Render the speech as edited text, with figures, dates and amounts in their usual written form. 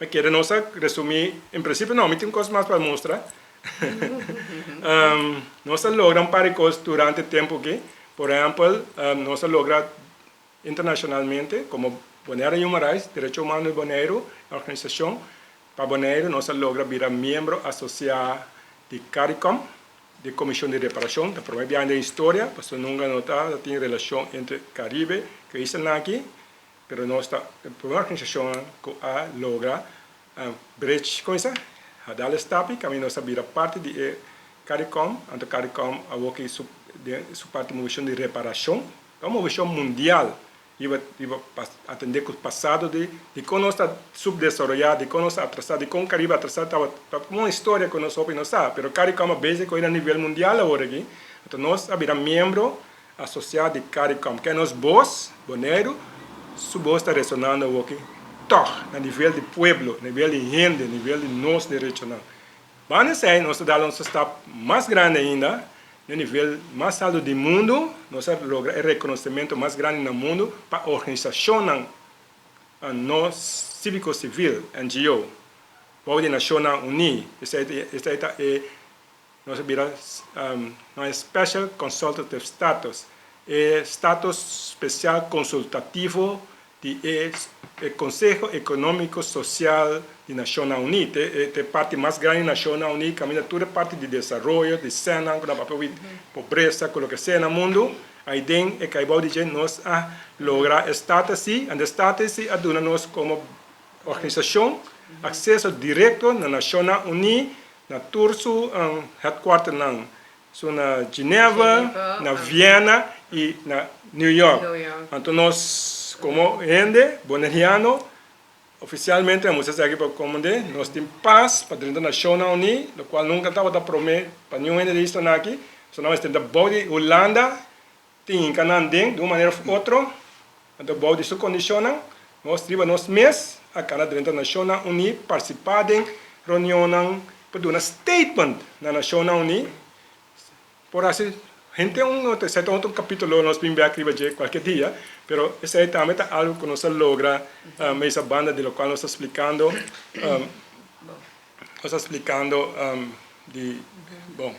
Mi kere nos a resumí, en prinsipio no, mi tin un kos mas pa mustra. Nos a logra un par di kos durante e tempu aki. Por ehèmpel, nos a logra internashonalmente, komo Bonaire Human Rights, Derecho Humano di Boneiru, e organisashon pa Boneiru, nos a logra bira miembro asosiá di Caricom, di Komishon di Reparashon. Ta promé biaha den historia, pasobra nunka no ta tin relashon entre Karibe ku e islanan aki. Pero nos ta e prome organisashonnan ku a logra bridge, kon esei? A dal e stapie kaminda nos a bira parti di e Caricom, anto Caricom awoki su den su parti movishon di reparashon, ta un movishon mundial riba riba pa atende ku pasado di dikon nos ta subdesaroyá, dikon nos ta atrasá, dikon Karibe atrasá tabata ta komo un historia ku nos hopi no sa, pero Caricom a bezi ku na nivel mundial awor aki, anto nos a bira miembro Asosiá di Caricom. Ke nos bos, Boneiru, su bos ta resonando awoki tòg na nivel di pueblo, nivel di hende, nivel di nos derechonan. Banda esei nos ta dal un stap mas grandi ainda, na nivel mas alto di mundu, nos a logra e rekonosementu mas grandi na mundu pa organisashonnan no síviko sivil, NGO, bou di Nashonnan Uní. Esei ta e Nos a bira nos e Special Consultative Status, e status spesial konsultativo di e Konseho Ekonómiko Sosial di Nashonnan Uní. Ta e parti mas grandi di Nashonnan Uní kaminda tur e parti di desaroyo, di sènnan ku nan papia wi pobresa ku loke sea na mundu, aiden e kai bou di dje nos a logra e status si, anto e status si a duna nos komo organisashon akseso direkto na Nashonnan Uní. Na tur su headquarternan, su na Geneva, na Viena y na New York. Anto nos como hende Boneriano oficialmente a mustra esaki pa komende, nos tin pas pa drenta Nacionnan Uní, locual nunca tabata prome pa niun hende di islanan aki, so nan mester ta bou di Hulanda tin hinka nan den di un manera of otro, anto bou di su kondishonnan, nos riba nos mes a kana drenta Nashonnan Uní, partisipá den reunionnan pa duna statement na Nashonnan Uní, por hasi henter un otro, esei ta otro kapítulo nos bin bek riba dje kualke dia, pero esei tambe ta algu ku nos a logra mesa banda di lokual nos ta splikando, nos ta splikando di, bon.